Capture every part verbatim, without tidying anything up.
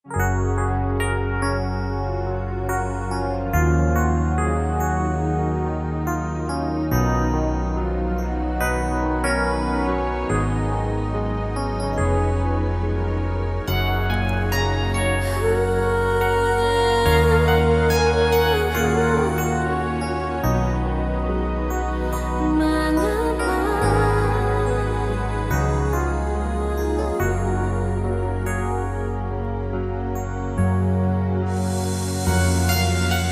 Mangapa?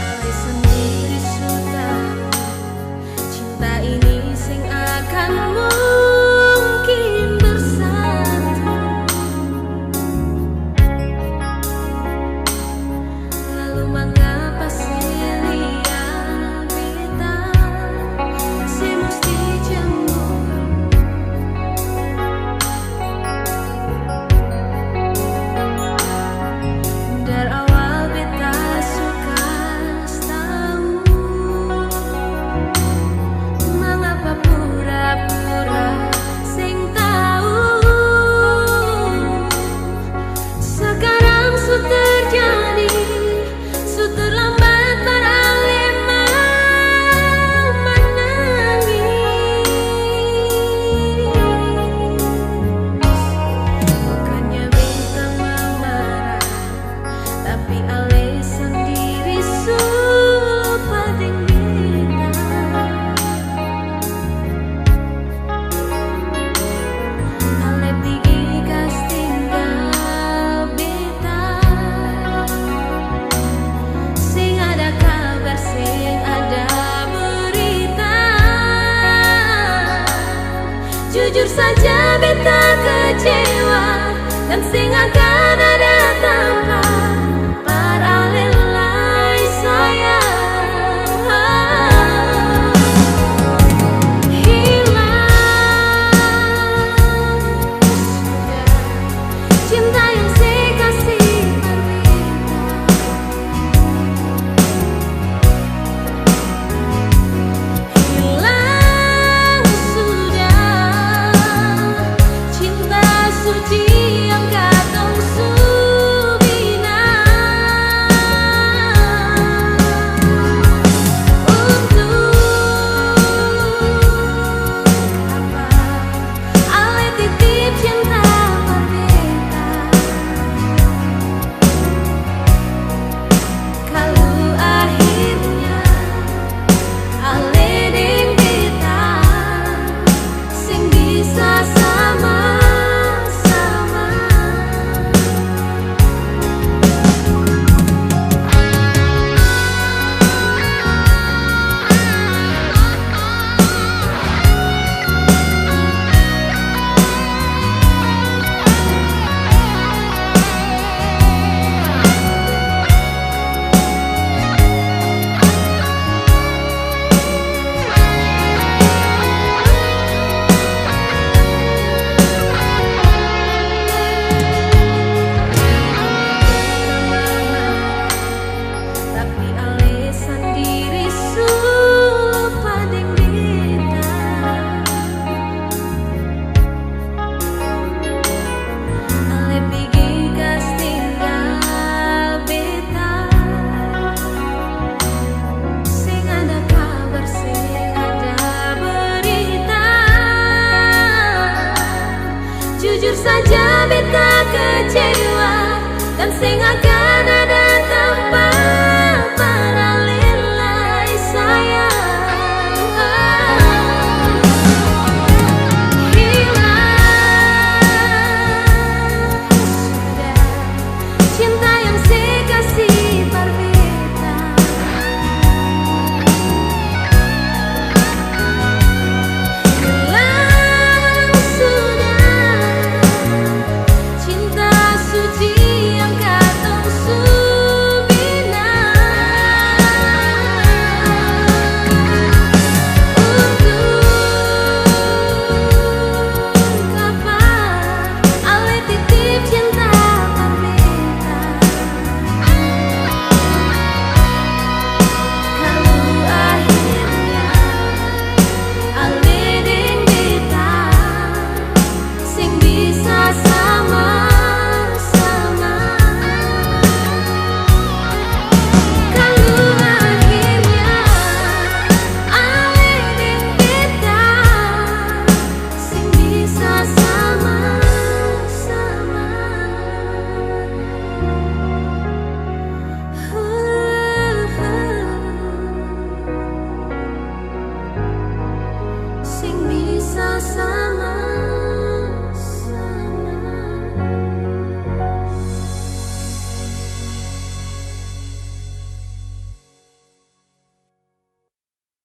Ale sandiri su tau, cinta ini seng akan mungkin bersatu. Lalu mangapa se lia beta se musti cemburu? Dari awal beta su kas tau, mangapa pura-pura seng tau? Sakarang su terjadi, su terlambat par ale manangis. Bukannya beta mamarah, tapi ale sandiri su lupa deng beta. Ale pigi kas tinggal beta. Seng ada kabar, seng ada berita. Jujur saja beta kecewa, dan seng akan ada tampa par ale lai sayang. Hilang sudah cinta yang se kasi par beta. Hilang sudah cinta suci yang katong su bina. Untuk apa ale titip cinta par beta? Kalu akhirnya ale deng beta seng bisa sama-sama. Tapi ale sandiri su lupa deng beta. Ale pigi kas tinggal beta. Seng ada kabar, seng ada berita. Jujur saja beta kecewa, dan seng akan ada